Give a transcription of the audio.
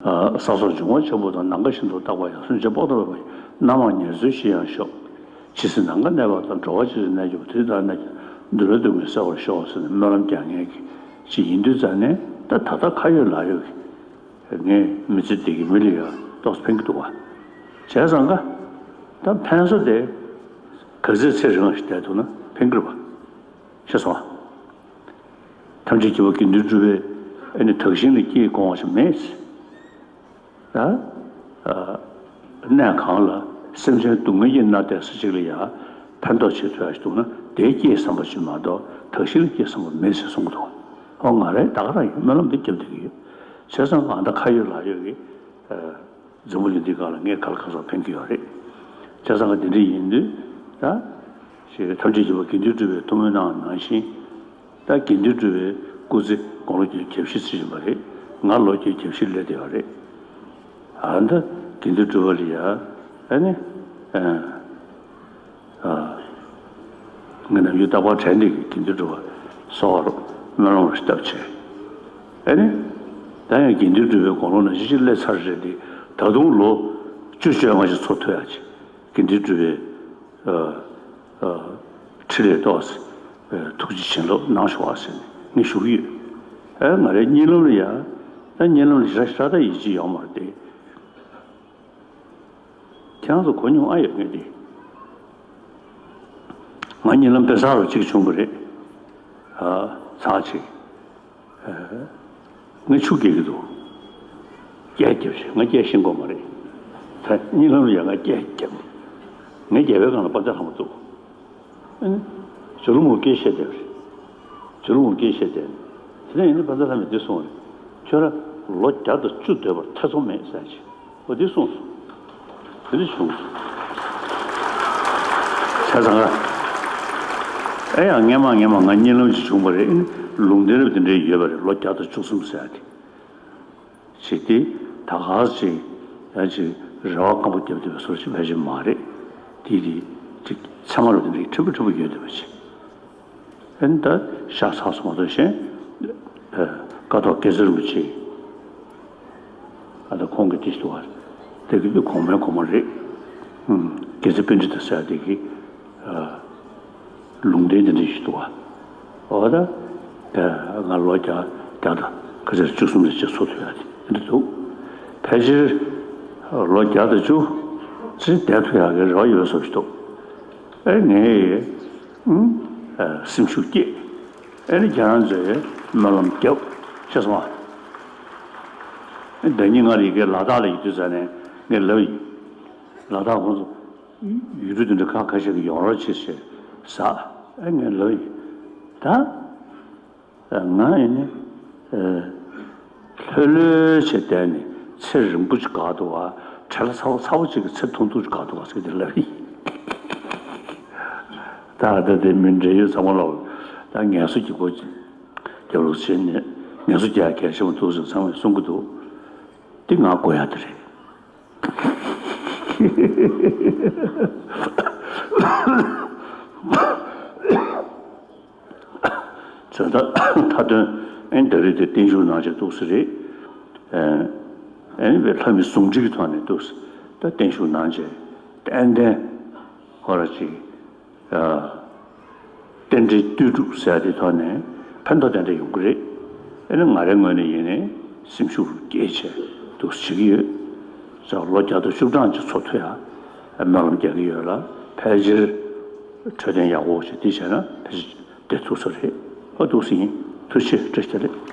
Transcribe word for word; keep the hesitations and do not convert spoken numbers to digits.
ས་སོགས་འབྱུང་བ་ཆེན་པོ་དང་། ནམ་མཁའ་བཞིན་དུ་རྟག་པར་ཡང་། གསོན་ཅིང་དཔག་ཏུ་མེད་པ་ཡི། རྣམ་མང་ངལ་འཚོའི་གཞི་ཡང་ཤོག་ཇི་སྲིད་ནམ་མཁའ་གནས་པ་དང་། འགྲོ་བ་ཇི་སྲིད་གནས་གྱུར་པ། དེ་དག་གནས་ཀྱང་འདུལ་བའི་སྡུག་བསྔལ་བསལ་བར་ཤོག་ཟེར་ནས་སྨོན་ལམ་རྒྱག་མཁན་གྱི་ཅིག་ཡིན་དུས་ཙང་ནས། ད་ད་ལྟ་ཁ་ཡོད་ལག་ཡོད་ཀྱི་ངའི་མི་ཚེ་འདི་གི་མི་ལ་ཡང་ཏོག་ཙམ་ཕན་གྱི་འདུག་བ། བྱས་ཙང་ཀ་ད་ཕན་བཟོ་དེ་ག་ཚོད་ཚེ་རིང་བ་ཞིག་བསྡད་ཐུབ་ན་ཕན་གྱི་རེད་པ། ཤེས་སོང་ཨ། ཐམས་ཅད་མཁྱེན་པ་དགེ་འདུན་གྲུབ་པའི་ཨ་ནི་དག་ཞིང་ལ་སྐྱེས་དགོངས་པ་ཞིག་མེད། ད་ཨ་གནས་གང་ལ་སེམས་ཅན་སྡུག་བསྔལ་གྱིས་མནར་བསྡད་ས་ཅིག་ལ་ཡང་ཕན་ཐོགས་བྱེད་ཐུབ་ཡ་ཞིག་འདུག་ན། དེའི་སྐྱེས་བསམ་པ་ཞིག་མ་གཏོགས་དག་ཞིང་ལ་སྐྱེས་བསམ་པ་མེད་ཟེར་གསུང་གི་འདུག་ཨོ་ང་རང་ད་ག་རང་ཡིན། སྨོན་ལམ་འདི་རྒྱབ་བསྡད་ཀྱི་ཡོད། བྱས་ཙང་ང་ད་ཁ་ཡོད་ལག་ཡོད་ཀྱི་ཨ། འཛམ་བུ་གླིང་འདིའི་སྒང་ལ་ངས་ག་ལ་ག་ཚོད་ཕན་གྱི་ཡོད་རེད། བྱས་ཙང་ང་དེ་འདྲ་ཡིན་དུས་ད་ཞེས་ཐམས་ཅད་མཁྱེན་པ་དགེ་འདུན་གྲུབ་པས་ཐུགས་སྨོན་གནང་བ་ནང་བཞིན། ད་དགེ་འདུན་གྲུབ་པའི་སྐུ་ཚེ་དགུང་ལོ་བརྒྱད་ཅུ་གྱ་བཞི་ཚུད་བཞིན་པ་རེད། ང་ལོ་བརྒྱད་ཅུ་གྱ་བཞི་སླེབས་བསྡད་ཡོད་རེད། ཨ་ད་དགེ་འདུན་གྲུབ་པ་ལ་ཡ་ཨ་ནི་ཨ། ངས་ནམ་རྒྱུན་རྟག་པར་དྲན་བསྡད་ཀྱི་དགེ་འདུན་གྲུབ་པ་སོགས་སྨོན་ལམ་རེ་བཏབ་བྱས། ཨེ་ནི། ད་ཡང་དགེ་འདུན་གྲུབ་པའི་དགུང་ལོ་ནང་བཞིན་ཅིག་སླེབས་ཚར་རེད་དེ། ད་དུང་ལོ་བཅུ་བཅོ་ལྔ་ཞིག་འཚོ་ཐུབ་ཡག་ཅིག་དགེ་འདུན་གྲུབ་པའི་ཨ་ཨ་ཁྲི་ལས་ཏོག་ཙམ་ཐུགས་རྗེ་བྱིན་རླབས་གནང་ཤོག་ཨ་ཟེར་ནས་ངས་ཞུ་གི་ཡོད། ཨེ་ང་རའི་གཉིད་ལམ་ལ་ཡ། ད་གཉིད་ལམ་ལ་ཞེ་དྲག་ཞེ་དྲག་ད་ཡིད་ཆེས་ཡོད་མ་རེད་དེ། ཁྱེད་རང་ཚོ་གོ་མྱོང་ཨ་ཡོད་ངེས་ཏེ། ང་གཉིད་ལམ་དཔེ་བཟང་རུ་གཅིག་བྱུང་བ་རེད། ཨ་ཚར་ཅིག་ངས་ཆུ་རྐྱལ་གྱི་འདུག་རྐྱལ་རྒྱབ་ཤིག་ང་རྐྱལ་ཤེས་ཀྱི་མ་རེད། ད་གཉིད་ལམ་ལ་ཡང་ང་རྐྱལ་རྒྱབ་ནས། ངའི་རྒྱབ་པའི་སྒང་ལ་པ་ཏྲ་ལྷ་མོ་འདུག་ཨ་ནི། ཇོ་ལུ་མོ་སྐད་བཤད་བསྡད་པ་རེད། ཇོ་ལུ་མོ་སྐད་བཤད་བསྡད་ནས། དེ་ནས་ཡིན་ན་པ་ཏྲ་ལྷ་མོས་འདི་གསུངས་པ་རེད། ཁྱོད་རང་ལོ་བརྒྱ་དང་བཅུ་སྡོད་པར་ཐེ་ཚོམ་མེད་ཟེར་ཅིག་འོ་འདི་གསུངས་སོང་། དེ་འདྲ་བྱུང་སོང་། བྱས་ཙང་ཨེ་ཡང་སྔན་མ་སྔན་མ་ང་གཉིད་ལམ་ཅིག་བྱུང་བ་རེད། ཨེ་ནི་ལུང་བསྟན་རབ་དེ་འདྲའི་ཡོད་པ་རེད། ལོ་བརྒྱ་དང་བཅུ་གསུམ་ཟེར་ཡ་དེ། ཅིག་དེ་ད་ག་ཅིག་ཡང་ཅིག་རེ་བ་སྐམ་པོ་བརྒྱབ་བསྡད་པའི་བཟོ་ཞིག་ཕལ་ཆེར་མ་རེད། དེ་དེ་ཅིག་ཚད་མ་རབ་དེ་འདྲའི་ཕྲན་བུ་ཕྲན་བུ་ཡོད་བསྡད་པ་ཅིག་ཨེ་ནི་ད་ཤ་ཚ་སོང་བ་དང་གཞན། ཨ་ཀཿཐོག་དགེ་རྩེ་རིན་པོ་ཆེ། ཨ་ད་ཁོང་གི་དེ་ཞིག་འདུག་བ། དེ་གི་དེ་གོང་མའི་གོང་མ་རེད། ཨུམ། དགེ་རྩེ་པཎྜི་ཏ་ཟེར་བ་དེ་གི། ཨ་ལུང་བསྟན་དེ་འདྲ་ཞིག་འདུག་བ། འོ་ད། ཨ་ང་ལོ་བརྒྱ་བརྒྱ་དང་ག་ཚོད་བཅུ་གསུམ་ལ་ཅིག་འཚོ་ཐུབ་ཡག་དེ་འདྲ་འདུག་ཕལ་ཆེར་ལོ་བརྒྱ་དང་བཅུ་ཙམ་བསྡད་ཐུབ་ཡག་གི་རེ་བ་ཡོད་བཟོ་ཞིག་འདུག་ཨེ་ངས། ཨུམ། ཨ་སེམས་ཤུགས་བསྐྱེད། ཨེ་ནི་ཁྱེད་རང་ཚོས་སྨོན་ལམ་རྒྱབ། ཤེས་སོང་ཨ། ཟླ་ཉིན་ང་རང་ཡི་གེ་ལ་དྭགས་ལ་ཡོད་དུས་ཙང་ནས་ངས་ལབ་ཡིན། ལ་དྭགས་ཁོང་ཚོ་ཡུལ་གྲུ་དེ་འདྲ་ཁག་ཁ་ཤས་ཀྱི་ཡོང་རོགས་བྱེད་ཞེས་ཟེར། ཨེ་ངས་ལབ་ཡིན། ད་ང་ཡིན་ནི་ལྷོད་ལྷོད་བྱས་བསྡད་ནས་ཚེ་རིང་པོ་ཅིག་འགོར་འདུག་བ། བྲེལ་ཚ་བོ་ཚ་བོ་ཅིག་གི་ཚེ་ཐུང་ཐུང་ཅིག་འགོར་འདུག་བ་ཟེར་གྱི་ལབ་ཡིན། ད་ལྟ་དེ་མི་འབྲེལ་ཡོད་ཚང་མ་ལ་ད་ངལ་གསོ་རྒྱག་དགོས། རྒྱག་རོགས་བྱས་ནས་ངལ་གསོ་རྒྱག་གལ་ཆེན་པོ་འདུག་ཟེར་ཚང་མས་གསུང་གི་འདུག་འདི་ང་དགོས་ཡ་དེ་རེད། བྱས་ཙང་མཐའ་དོན་ཨེ་ད་རེས་དེ་བརྟན་བཞུགས་གནང་བྱས་འདུག་ས་རེད། ཨེ་ཨེ་ནི་བའི་ལྷ་མི་ཟུང་འབྲེལ་གྱི་ཐོག་ནས་འདུག་ས་ད་བརྟན་བཞུགས་གནང་བྱས་ཏན་ཏན་ཁོ་ར་ཅིག་རྟེན་འབྲེལ་ལྟོས་གྲུབ་ཟེར་ཡ་དེ་ཐོག་ནས་ཕན་ཐོགས་ཏན་ཏན་ཡོང་གི་རེད། ཨེ་ནི་ང་རའི་ངོས་ནས་ཡིན་ནའི་སེམས་ཤུགས་སྐྱེད་བྱས་འདུག་ས་བྱེད་ཀྱི་ཡོད། ལོ་བརྒྱ་དང་བཅུ་གྲངས་ཅིག་འཚོ་ཐུབ་ཡ་སྨོན་ལམ་རྒྱག་གི་ཡོད་ལ། ཕལ་ཆེར་འཕྲོད་བསྟེན་ཡག་པོ་ཞིག་དེ་བྱས་ན་ཕལ་ཆེར་བསྡད་ཐུབ་ས་རེད། ཨ་འདུག་སེ་ཡིན། ཐུགས་རྗེ་ཆེ། བཀྲ་ཤིས་བདེ་ལེགས།